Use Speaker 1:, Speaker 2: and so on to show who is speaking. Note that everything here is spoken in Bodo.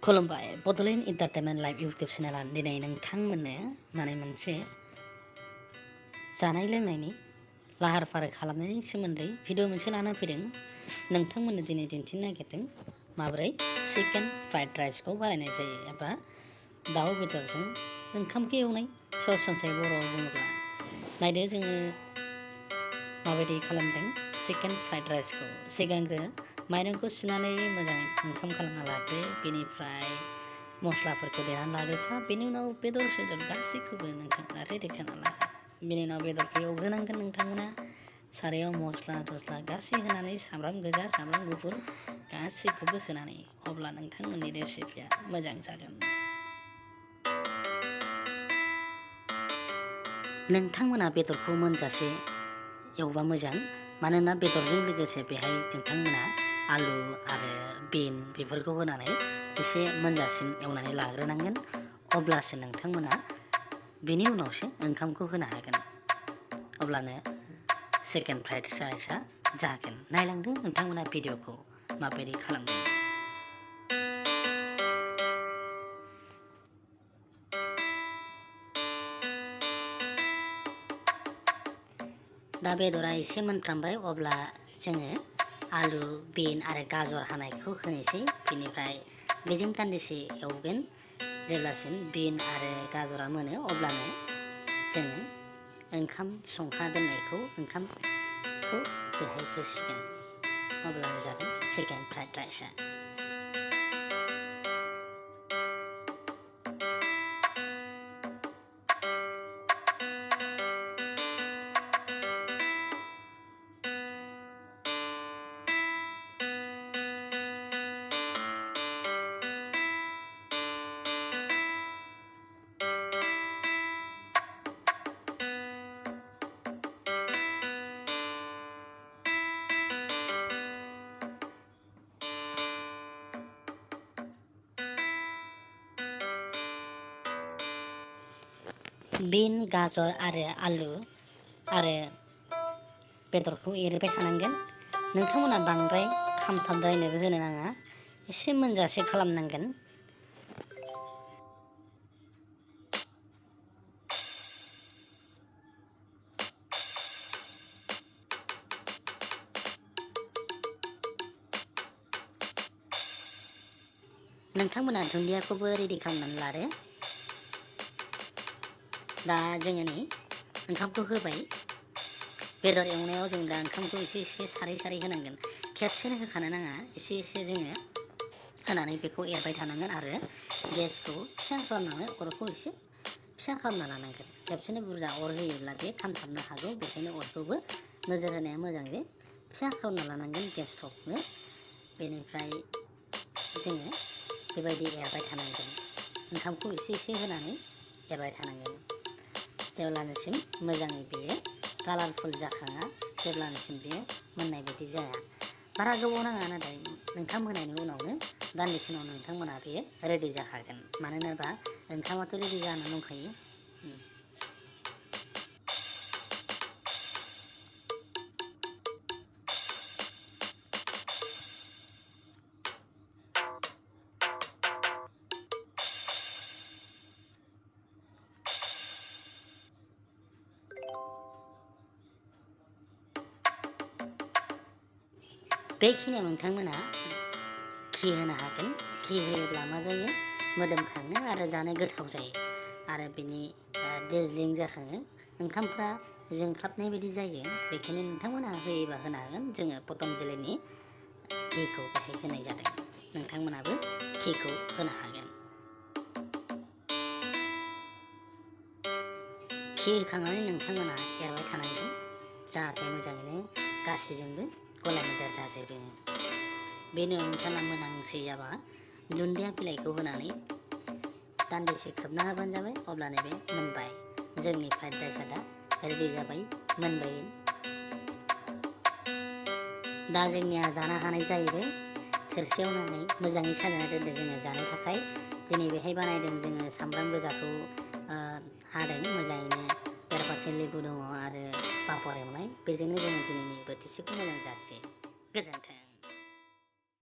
Speaker 1: खुलुमबाय बड'लेण्ड एन्टारटेनमेन्ट लाइभ इउटुब चेनेला दिनै नोंथांमोननो मोनसे जानाय लोंनायनि लाहार फाहार खालामनायनि सोमोन्दै भिडिअ मोनसे लाना फैदों। नोंथांमोननो दिनै दिन्थिनो नागिरदों माबोरै चिकेन फ्राइड राइसखौ बानायनाय जायो एबा दाउ बेदरजों ओंखामखौ एवनाय सरासनस्रायै बर'आव बुङोब्ला नायदो जोङो माबायदि खालामदों चिकेन फ्राइड राइसखौ। सिगांग्रो माइरंखौ सुनानै मोजाङै ओंखाम खालामना लाग्रो, बेनिफ्राय मस्लाफोरखौ देनानै लाग्रोखा, बेनि उनाव बेदर गासैखौबो नोंथांमोना रेडि खालामना ला। बेनि उनाव बेदरखौ एवग्रोनांगोन नोंथांमोना सारायाव मस्ला थस्ला गासै होनानै सामब्राम गोजा सामब्राम गुफुर गासैखौबो होनानै, अब्ला नोंथांमोननि रेसिपिया मोजां जागोन। नोंथांमोना बेदरखौ मोनजासे एवबा मोजां, मानोना बेदरजों लोगोसे बेहाय नोंथांमोना आलु आरो बिन बेफोरखौ होनानै एसे मोनजासिम एवनानै लाग्रोनांगोन, अब्लासो नोंथांमोना बेनि उनावसो ओंखामखौ होनो हागोन। अब्लानो चिकेन फ्राइड राइसआ जागोन। नायलांदो नोंथांमोना भिडिअखौ माबायदि खालामदों। दा बेदरा एसे मोनफ्रामबाय, अब्ला जोङो आलु बिन आरो गाजर हानायखौ होनोसै। बेनिफ्राय बेजों दान्दिसे एवगोन, जेब्लासिम बिन आरो गाजरा मोनो अब्लानो जोङो ओंखाम संखा दोननायखौ ओंखामखौ बेहाय होसिगोन, अब्लानो जागोन चिकेन फ्राइड राइसआ। बिन गाजर आरो आलु आरो बेदरखौ एरबाय थानांगोन। नोंथांमोना बांद्राय खामथाबद्रायनोबो होनो नाङा, एसे मोनजासे खालामनांगोन। नोंथांमोना दुन्दियाखौबो रेडि खालामनानै लादो। दा जोङो नै ओंखामखौ होबाय। बेदर एवनायाव जों दा ओंखामखौ एसे एसे सारै सारै होनांगोन, खेबसेनो होखानो नाङा, एसे एसे जोङो होनानै बेखौ एरबाय थानांगोन आरो गेसखौ फिसा खालामनानै अरखौ एसे फिसा खालामना लानांगोन। खेबसेनो बुरजा अर होयोब्ला बे खामथाबनो हागौ, बेखायनो अरखौबो नोजोर होनाया मोजां जे फिसा खालामना लानांगोन गेस स्टभखौ। बेनिफ्राय जोङो बेबायदि एरबाय थानांगोन, ओंखामखौ एसे एसे होनानै एरबाय थानांगोन, जेब्लानोसिम मोजाङै बेयो कालारफुल जाखाङा, जेब्लानोसिम बेयो मोननाय बायदि जाया। बारा गोबाव नाङा, नाथाय ओंखाम होनायनि उनावनो दान्दिसे उनाव नोंथांमोना बेयो रेडि जाखागोन। मानो होनोबा ओंखामाथ' रेडि जाना दंखायो। बेखिनियाव नोंथांमोना घि होनो हागोन। घि होयोब्ला मा जायो, मोदोमखाङो आरो जानो गोथाव जायो, आरो बिनि देजलिं जाखाङो, ओंखामफ्रा जोंख्लाबनाय बायदि जायो। बेखायनो नोंथांमोना होयोबा होनो हागोन। जोङो पतंजलिनि घिखौ बेहाय होनाय जादों, नोंथांमोनाबो घिखौ होनो हागोन। घि होखांनानै नोंथांमोना एरबाय थानांगोन, जाहाथे मोजाङैनो गासैजोंबो गलाय-मोनदेर जाजोबो। बेनि उनाव नोंथाङा मोनांसै जाबा दुन्दिया बिलाइखौ होनानै दान्दिसे खोबना होबानो जाबाय, अब्लानो बे मोनबाय। जोंनि फ्राइड राइसआ दा रेडि जाबाय, मोनबाय। दा जोंनिया जानो हानाय जाहैबाय। थोरसियाव होनानै मोजाङै साजायना दोनदो जोङो जानो थाखाय। दिनै बेहाय बानायदों जोङो सामब्राम गोजाखौ हादों मोजाङैनो, बेराफारसे लेबु दङ आरो पापर एवनाय। बेजोंनो जोङो दिनैनि बोथिसेखौ मोजां जासै। गोजोन्थों।